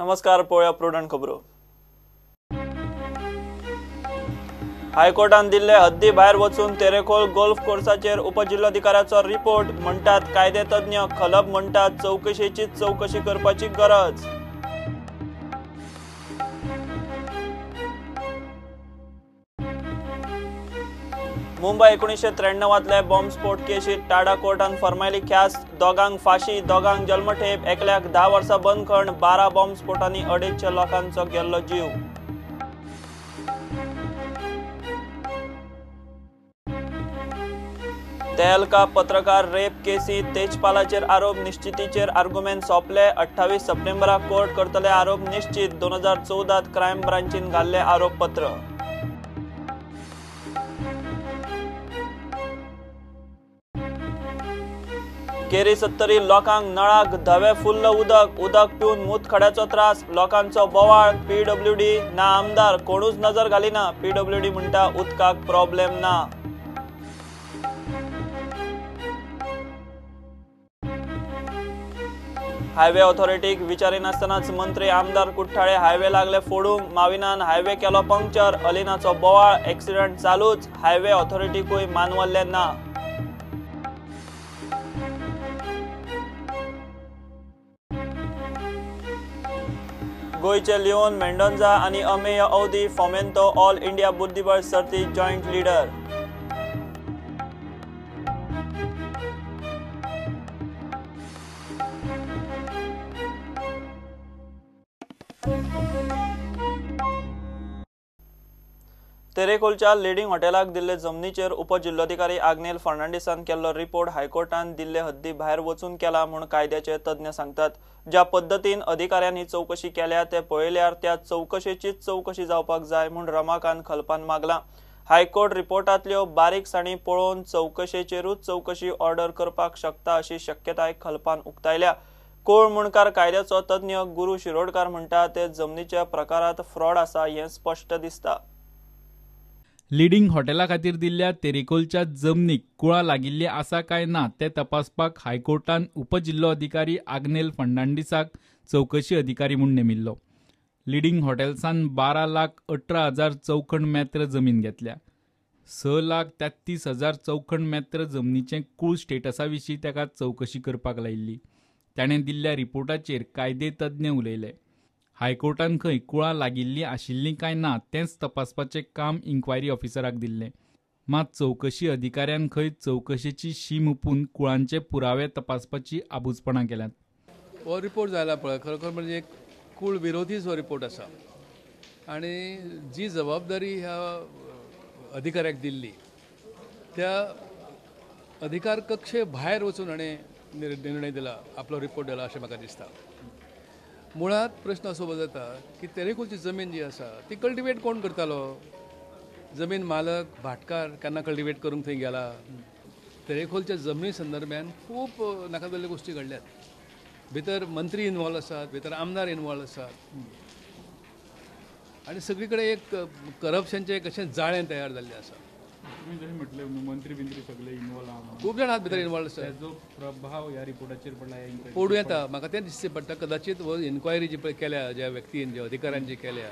नमस्कार, पळोवया प्रुडंट खबरो. हायकोर्टान दिल्ले हद्दी भायर वचून तेरेखोल गोल्फ कोर्साचेर उपजिल्होधिकाऱ्याचो रिपोर्ट, म्हणटात कायदे तज्ञ. खलप म्हणटात चवकशेचीच चवकशी करपाची गरज. मुंबय 1993तले बॉम्बस्फोट केशीत टाडा कोर्टान फर्मायली ख्यास्त. दोगांक फाशी, दोगांक जल्मठेप, एकल्याक 10 वर्सां बंदखण. 12 बॉम्बस्फोटांनी 250 लोकांचो गेल्लो जीव. तेलका पत्रकार रेप केसी तेजपालाचेर आरोप निश्चितीचेर आर्ग्युमेंट सोंपले. 28 सप्टेंबराक कोर्ट करतले आरोप निश्चित. 2014 क्रायम ब्रांचीन घाल्ले आरोपपत्र. केरी सत्तरी लोकांक नळाक धवे फुल्ल उदक, उदक पिवन मूतखड्याचो त्रास, लोकांचो बोवाळ. पीडब्ल्यूडी ना आमदार कोणूच नजर घालिना. पीडब्ल्यूडी म्हणटा उदकाक प्रॉब्लेम ना. हायवे ऑथॉरिटीक विचारिनासतनाच मंत्री आमदार कुठ्ठाळे हायवे लागले फोडूंक. माविनान हायवे केलो पंक्चर. अलिनाचो बोवाळ, एक्सिडंट चालूच. हायवे ऑथॉरिटीकूय मानवल्ले ना. गोंयचे लिओन मेंडोन्झा आनी अमेय अवधी फोमेंतो ऑल इंडिया बुद्धिबळ सर्ती जॉयंट लिडर. तेरेखोलच्या लिडिंग हॉटेलाक दिल्ले जमनीचेर उपजिल्होधिकारी आग्नेल फर्नांडीसान केल्लो रिपोर्ट हायकोर्टान दिल्ले हद्दी भायर वचून केला म्हूण कायद्याचे तज्ञ सांगतात. ज्या पद्दतीन अधिकाऱ्यांनी चवकशी केल्या ते पळयल्यार त्या चवकशेचीच चवकशी जावपाक जाय म्हूण रमाकांत खलपान मागला. हायकोर्ट रिपोर्टांतल्यो बारीकसाणी पळोवन चवकशेचेरूच चवकशी ऑर्डर करपाक शकता अशी शक्यताय खलपान उक्तायल्या. कोळ मुणकार कायद्याचो तज्ञ गुरू शिरोडकार म्हणटा ते जमनीच्या प्रकारात फ्रॉड आसा हें स्पश्ट दिसता. लिडिंग हॉटेला खातीर दिल्ल्या तेरेखोलच्या जमनीक कुळां लागिल्ली आसा काय ना ते तपासपाक हायकोर्टान उपजिल्होधिकारी आग्नेल फर्नांडीसाक चवकशी अधिकारी म्हूण नेमिल्लो. लिडिंग हॉटेल्सान 12,18,000 चौखण मेत्र जमीन घेतल्या. 6,33,000 चौखण मेत्र जमनीचें कूळ स्टेटसा विशीं ताका चवकशी करपाक लायिल्ली. ताणें दिल्ल्या रिपोर्टाचेर कायदे तज्ञ उलयले. हायकोर्टान खंय कुळां लागिल्लीं आशिल्लीं काय ना तेंच तपासपाचें काम इन्क्वायरी ऑफिसराक दिल्लें. मात चवकशी अधिकाऱ्यान खंय चवकशेची शीम हुपून कुळांचे पुरावे तपासपाची आबूजपणां केल्यात. हो रिपोर्ट जायला पळय खरोखर म्हणजे एक कूळ विरोधीच हो रिपोर्ट आसा आनी जी जबाबदारी ह्या अधिकाऱ्याक दिल्ली त्या अधिकार कक्षे भायर वचून हाणें निर्णय दिला, आपलो रिपोर्ट दिला अशें म्हाका दिसता. मुळांत प्रश्न असो जाता की तेरेखोलची जमीन जी आसा ती कल्टिवेट कोण करतालो? जमीन मालक भाटकार केन्ना कल्टिवेट करूंक थंय गेला? तेरेखोलच्या जमनी संदर्भान खूब नाका जाल्ल्यो गोश्टी घडल्यात. भितर मंत्री इन्वॉल्व आसात, भितर आमदार इन्वॉल्व आसात आनी सगळी कडेन एक करप्शनचें एक अशें जाळें तयार जाल्लें आसा. म्हटलें मंत्री बिंत्री सगळे इन्वॉल्व आहा, खूब जाण भितर इन्वॉल्व आसा. ताजो प्रभाव ह्या रिपोर्टाचेर पडला पडूं येता, म्हाका तें दिसचें पडटा. कदाचीत हो इन्क्वायरी जी पळय केल्या, ज्या व्यक्तीन ज्या अधिकाऱ्यान जी केल्या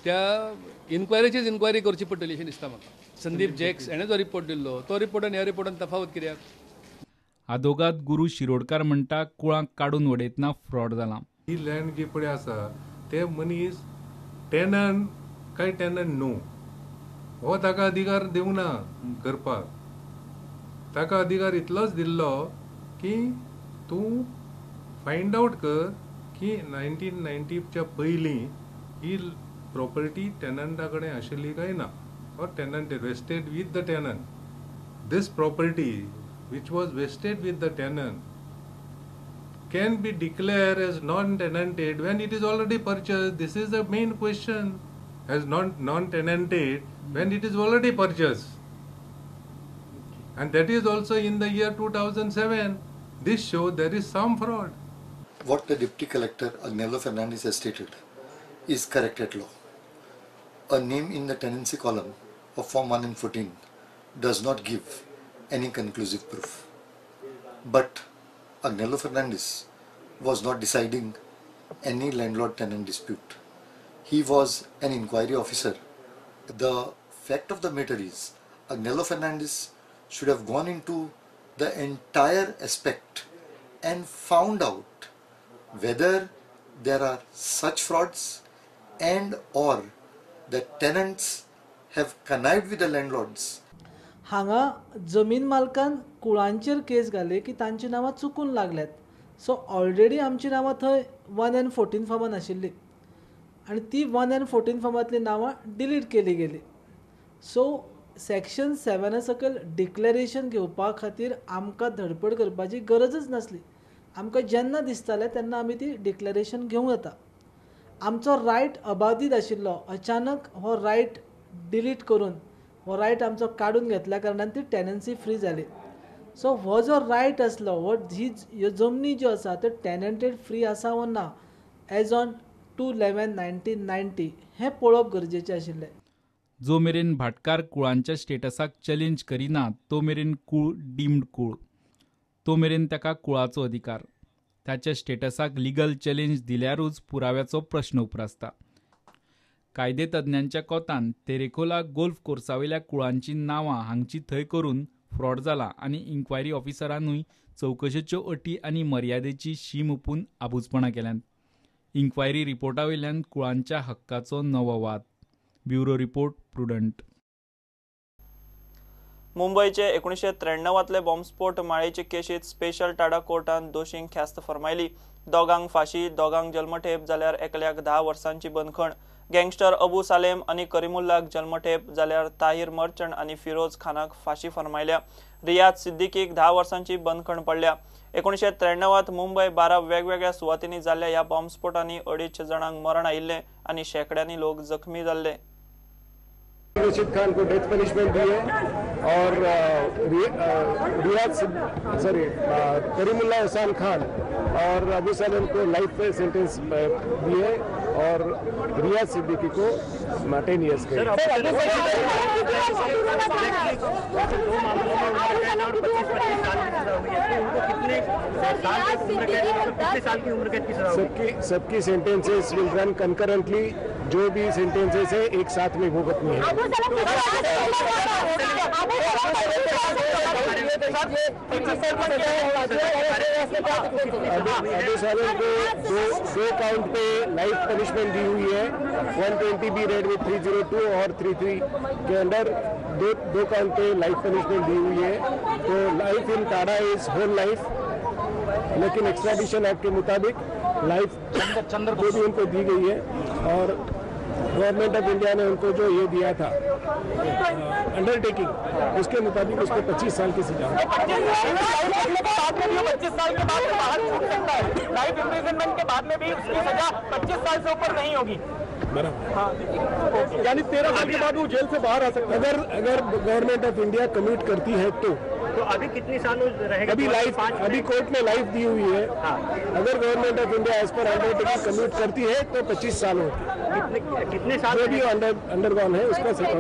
त्या इन्क्वायरीचीच इन्क्वायरी करची पडटली अशें दिसता म्हाका. संदीप जॅक्स हेणें जो रिपोर्ट दिल्लो तो रिपोर्ट आनी ह्या रिपोर्टान तफावत कित्याक? आदोगाद गुरू शिरोडकार म्हणटा कुळांक काडून वडयतना फ्रॉड जाला. ही लँड जी पळय आसा ते मनीस टेनंट काय टेनंट न्हू हो ताका अधिकार दिवंक ना करपाक. ताका अधिकार इतलोच दिल्लो की तूं फायंड आवट कर की 1990च्या पयलीं ही प्रॉपर्टी टेनंटा कडेन आशिल्ली काय ना, or tenant vested with the tenant. This property which was vested with the tenant can be declared as non-tenanted when it is already purchased. This is the main question. As non-tenanted when it is already purchased. And that is also in the year 2007. This shows there is some fraud. What the Deputy Collector Agnelo Fernandes has stated is correct at law. A name in the tenancy column of Form 1 and 14 does not give any conclusive proof. But Agnelo Fernandes was not deciding any landlord-tenant dispute. He was an inquiry officer. The fact of the matter is, Agnelo Fernandez should have gone into the entire aspect and found out whether there are such frauds and or the tenants have connived with the landlords. हांगा जमीन मालकान कुळांचेर केस घाली की तांची नांवां चुकून लागल्यात. So already आमची नांवां थंय 1 and 14 फॉर्मान आशिल्ली आनी ती 1 and 14 फॉर्मांतली नांवां डिलीट केली गेली. सो सेक्शन 7 सकयल डिक्लेरेशन घेवपा खातीर आमकां धडपड करपाची गरजच नासली. आमकां जेन्ना दिसतालें तेन्ना आमी ती डिक्लेरेशन घेवंक जाता. आमचो रायट अबादीत आशिल्लो. अचानक हो रायट डिलीट करून हो रायट आमचो काडून घेतल्या कारणान ती टेनन्सी फ्री जाली. सो हो जो रायट आसलो हो ही ह्यो जमनी ज्यो आसा त्यो टेनंटेड फ्री आसा वो ना एज ऑन 2/11/1990 हें पळोवप गरजेचें आशिल्लें. जो मेरेन भाटकार कुळांच्या स्टेटसाक चॅलेंज करिना तो मेरेन कूळ डीम्ड कूळ, तो मेरेन ताका कुळाचो अधिकार. ताच्या स्टेटसाक लिगल चॅलेंज दिल्यारूच पुराव्याचो प्रश्न उप्रासता. कायदे तज्ञांच्या कोतान तेरेखोला गोल्फ कोर्सावेल्या कुळांची नांवां हांगची थंय करून फ्रॉड जाला आनी इन्क्वायरी ऑफिसरानूय चवकशेच्यो अटी आनी मर्यादेची शीम हुपून आबूजपणां केल्यांत. इन्क्वायरी रिपोर्टावयल्यान कुळांच्या हक्काचो नवो वाद. Bureau report, Prudent. मुंबयचे 1993 बॉम्बस्फोट माळेचे केशीत स्पेशल टाडा कोर्टान दोशींक ख्यास्त फर्मायली. दोगांक फाशी, दोगांक जल्मठेप जाल्यार एकल्याक 10 वर्सांची बंदखण. गँगस्टर अबू सालेम आनी करीमुल्लाक जल्मठेप जाल्यार ताहिर मर्चंट आनी फिरोज खानाक फाशी फर्मायल्या. रियाज सिद्दीकीक 10 वर्सांची बंदखण पडल्या. 1993 मुंबय 12 वेगवेगळ्या सुवातींनी जाल्ल्या ह्या बॉम्बस्फोटांनी 250 जाणांक मरण आयिल्लें आनी शेंकड्यांनी लोक जखमी जाल्ले. रशीद खान को डेथ पनिशमेंट दी है और करीमुल्ला हुसैन खान और अबू सलेम को लाइफ सेंटेंस दी है और रियाज सिद्दीकी को 10 इयर्स के। सबकी सेंटेंसेस will run concurrently, जो भी सेंटेंसेस है एक साथ में भुगतनी है। अबू सालेम को दो काउंट पे लाइफ पनिशमेंट दी हुई है, 120 बी रेड में 302 और 33 के अंडर दो काउंट पे लाइफ पनिशमेंट दी हुई है। तो life in Tada is whole life, लेकिन एक्स्ट्राडिशन एक्ट के मुताबिक लाइफ जो भी उनको दी गई है और गवर्नमेंट ऑफ इंडिया ने उनको जो ये दिया था अंडरटेकिंग, उसके मुताबिक उसको 25 साल की सजा। 25 साल के बाद बाहर छूट सकता है, लाइफ इम्प्रिजनमेंट के बाद में भी उसकी सजा 25 साल से ऊपर नहीं होगी। बराबर, हाँ, यानी 13 साल के बाद वो जेल से बाहर आ सकता है अगर गवर्नमेंट ऑफ इंडिया कमिट करती है तो। तो अभी कितने साल रहेगा? अभी लाइफ, अभी कोर्ट ने लाइफ दी हुई है। हाँ। अगर government of India as per undertaking commute करती है तो 25 साल होगी। कितने साल जो भी अंडरगॉन है उसका सजा।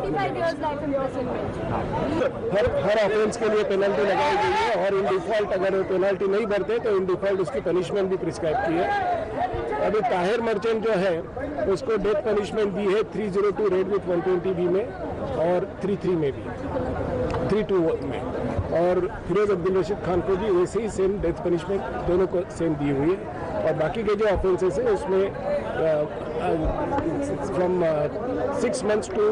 हर ऑफेंस के लिए पेनल्टी लगाई गई है और इन डिफॉल्ट अगर वो पेनल्टी नहीं भरते तो इन डिफॉल्ट उसकी पनिशमेंट भी प्रिस्क्राइब की है। अभी ताहिर मर्चेंट जो है उसको डेथ पनिशमेंट दी है 302 रेड विथ 120 बी में और 33 में भी, 32 में, और फिरोज अब्दुल रशीद खान को भी वैसे ही सेम डेथ पनिशमेंट दोनों को सेम दी हुई है। और बाकी के जो ऑफेंसेस हैं उसमें फ्रॉम 6 मंथ्स टू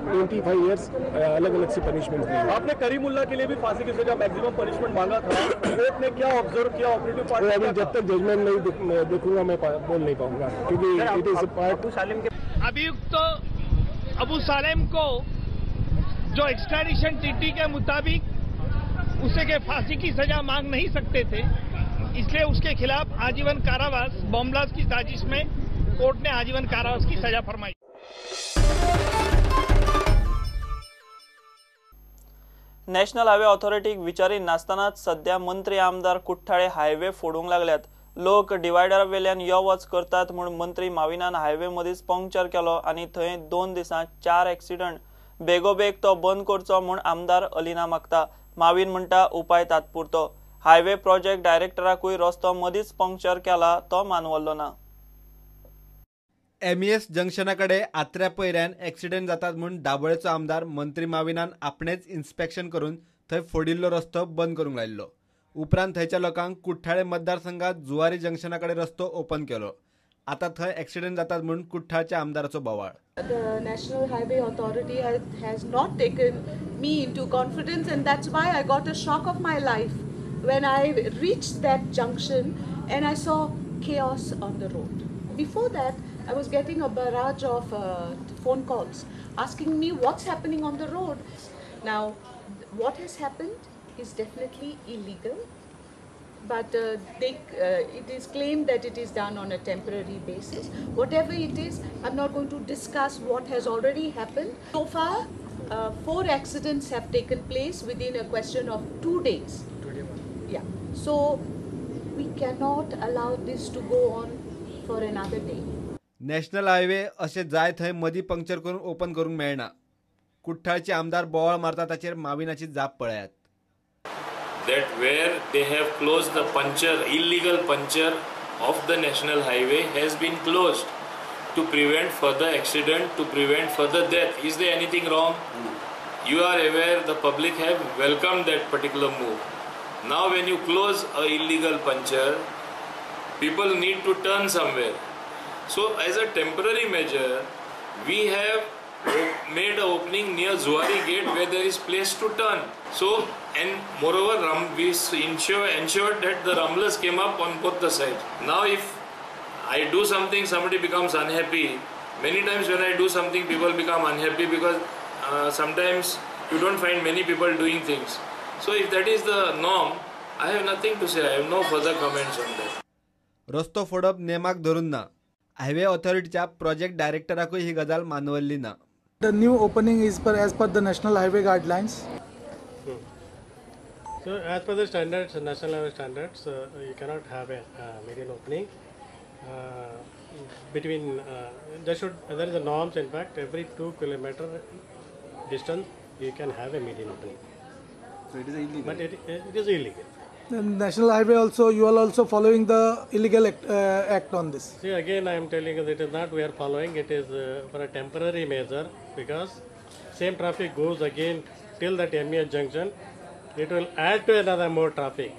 25 इयर्स अलग अलग से पनिशमेंट दी हुई। आपने करीमुल्ला के लिए भी फांसी की सजा मैक्सिमम पनिशमेंट मांगा था, कोर्ट ने क्या ऑब्जर्व किया? ऑपरेटिव पार्ट अभी जब तक जजमेंट नहीं देखूंगा मैं बोल नहीं पाऊंगा क्योंकि it is part. अभियुक्त अबू सालेम को जो एक्स्ट्राडिशन ट्रीटी के मुताबिक उसे के फांसी की सजा मांग नहीं सकते थे, इसलिए उसके खिलाफ आजीवन कारावास, बॉम्ब ब्लास्ट की साजिश में कोर्ट ने आजीवन कारावास की सजा फरमाई। नॅशनल हायवे ऑथॉरिटीक विचारी नासतनाच सध्या मंत्री आमदार कुठ्ठाळे हायवे फोडूंक लागल्यात. लोक डिवायडरा वेल्यान यो वच करतात म्हूण मंत्री माविनान हायवे मदींच पंक्चर केलो आनी थंय 2 दिसांत 4 एक्सिडंट. बेगोबेग तो बंद करचो म्हूण आमदार अलिना मागता. माविन म्हणटा उपाय तात्पुरतो. हायवे प्रोजेक्ट डायरेक्टराकूय रस्तो मदींच पंक्चर केला तो मानवल्लो ना. एमईएस जंक्शना कडेन आत्र्या पयऱ्यान एक्सिडेंट जातात म्हूण दाबोळेचो आमदार मंत्री माविनान आपणेच इन्स्पेक्शन करून थंय फोडिल्लो रस्तो बंद करूंक लायिल्लो. उपरांत थंयच्या लोकांक कुठ्ठाळे मतदारसंघात जुवारी जंक्शना कडेन रस्तो ओपन केलो. आता थंय एक्सिडेंट जातात म्हूण कुठ्ठाळच्या आमदाराचो बोवाळ. The National Highway Authority has not taken me into confidence, and that's why I got a shock of my life when I reached that junction and I saw chaos on the road. Before that, I was getting a barrage of phone calls asking me what's happening on the road. Now, what has happened is definitely illegal, but it is claimed that it is done on a temporary basis. Whatever it is, I'm not going to discuss what has already happened. So far, 4 accidents have taken place within a question of 2 days. Yeah. So we cannot allow this to go on for another day. National highway अशें जाय थंय मदीं puncture करून open करूंक मेळना. कुठ्ठाळचे आमदार बोवाळ मारता ताचेर माविनाची जाप पळयात. That where they have closed the puncture, illegal puncture of the national highway has been closed to prevent further accident, to prevent further death. Is there anything wrong? No. You are aware the public have welcomed that particular move. Now when you close a illegal puncture, people need to turn somewhere. So as a temporary measure, we have made an opening near Zuari Gate where there is place to turn. So, and moreover, we ensured that the rumblers came up on both the sides. Now if I do something, somebody becomes unhappy. Many times when I do something, people become unhappy because sometimes you don't find many people doing things. So if that is the norm, I have nothing to say. I have no further comments on that. रस्तो फोडप नेमाक धरून ना. Highway ऑथॉरिटीच्या project डायरेक्टराकूय ही गजाल मानवल्ली ना. The new opening is as per the National Highway guidelines. So as per the standards, National Highway standards, you cannot have a median opening between. There is a norms. In fact, every 2 kilometer distance you can have a median opening. So it is illegal. But it is illegal. The National Highway also, you are also following the illegal act on this. See, again I am telling you, it is not we are following, it is for a temporary measure, because same traffic goes again till that MES junction. It will add to another more traffic.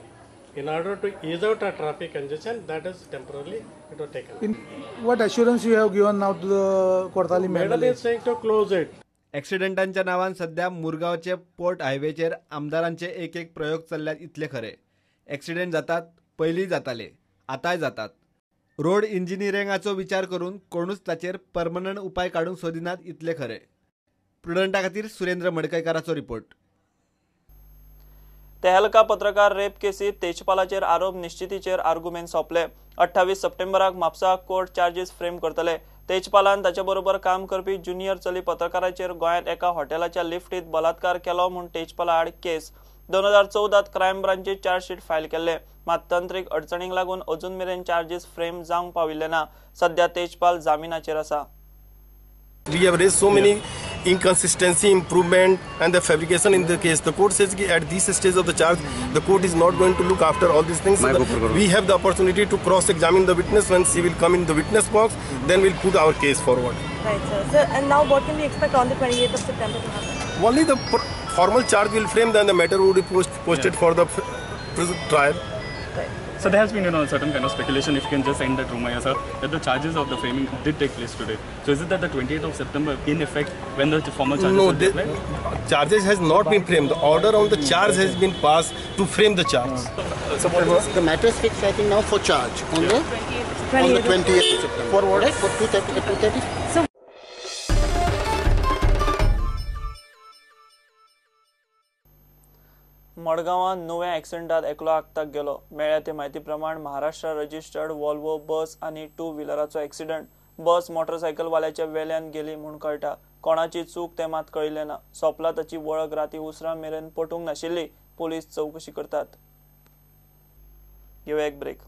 In order to ease out a traffic congestion, that is temporarily it was taken. In what assurance you have given now to the Cortalim? Madam is saying to close it. एक्सिडेंटांच्या नावान सध्या मुरगांवचे port हायवेचेर आमदारांचे एक एक प्रयोग चल्ल्यात इतले खरे. Accident जातात, पयलीं जाताले, आतांय जातात. रोड इंजिनियरिंगाचो विचार करून कोणूच ताचेर परमनंट उपाय काडूंक सोदिनात इतले खरे. प्रुडंटा खातीर सुरेंद्र मडकयकाराचो रिपोर्ट. तेहलका पत्रकार रेप केसीत तेजपालाचेर आरोप निश्चितीचेर आर्गुमेंट सोंपले. 28 सप्टेंबराक म्हापसा कोर्ट चार्जीस फ्रेम करतले. तेजपालान ताचे बरोबर काम करपी ज्युनियर चली पत्रकाराचेर गोंयांत एका हॉटेलाच्या लिफ्टीत बलात्कार केलो म्हूण तेजपाला आड केस 2014 क्रायम ब्रांचीत चार्जशीट फायल केल्ले. मात तंत्रीक अडचणींक लागून अजून मेरेन चार्जीस फ्रेम जावंक पाविल्ले ना. सध्या तेजपाल जामिनाचेर आसा. We have raised so many inconsistency, improvement and the fabrication in the case. The court says at this stage of the charge, the court is not going to look after all these things. So we have the opportunity to cross-examine the witness. Once he will come in the witness box, then we'll put our case forward. Right, sir. So, and now what can we expect on the 28th of September to happen? Only the formal charge will frame, then the matter would be posted for the trial. Right. So there has been, a certain kind of speculation, if you can just end that rumor, sir, that the charges of the framing did take place today. So is it that the 28th of September, in effect, when the formal charges no, were declared? Charges has not been framed. The order on the charge has been passed to frame the charge. So what is the matter is fixed, I think, now for charge on the 28th of September. For what? Right? For 2:30. So मडगांवांत नुवें एक्सिडेंटात एकलो आगताक गेलो. मेळ्ळ्या ते म्हायती प्रमाण Maharashtra registered Volvo bus आनी two व्हिलराचो accident. बस मोटरसायकलवाल्याच्या वेल्यान गेली म्हूण कळटा. कोणाची चूक तें मात कळिल्लें ना. सोंपला ताची वळख राती उसरां मेरेन पटूंक नाशिल्ली. पुलीस चवकशी करतात. घेवया एक ब्रेक.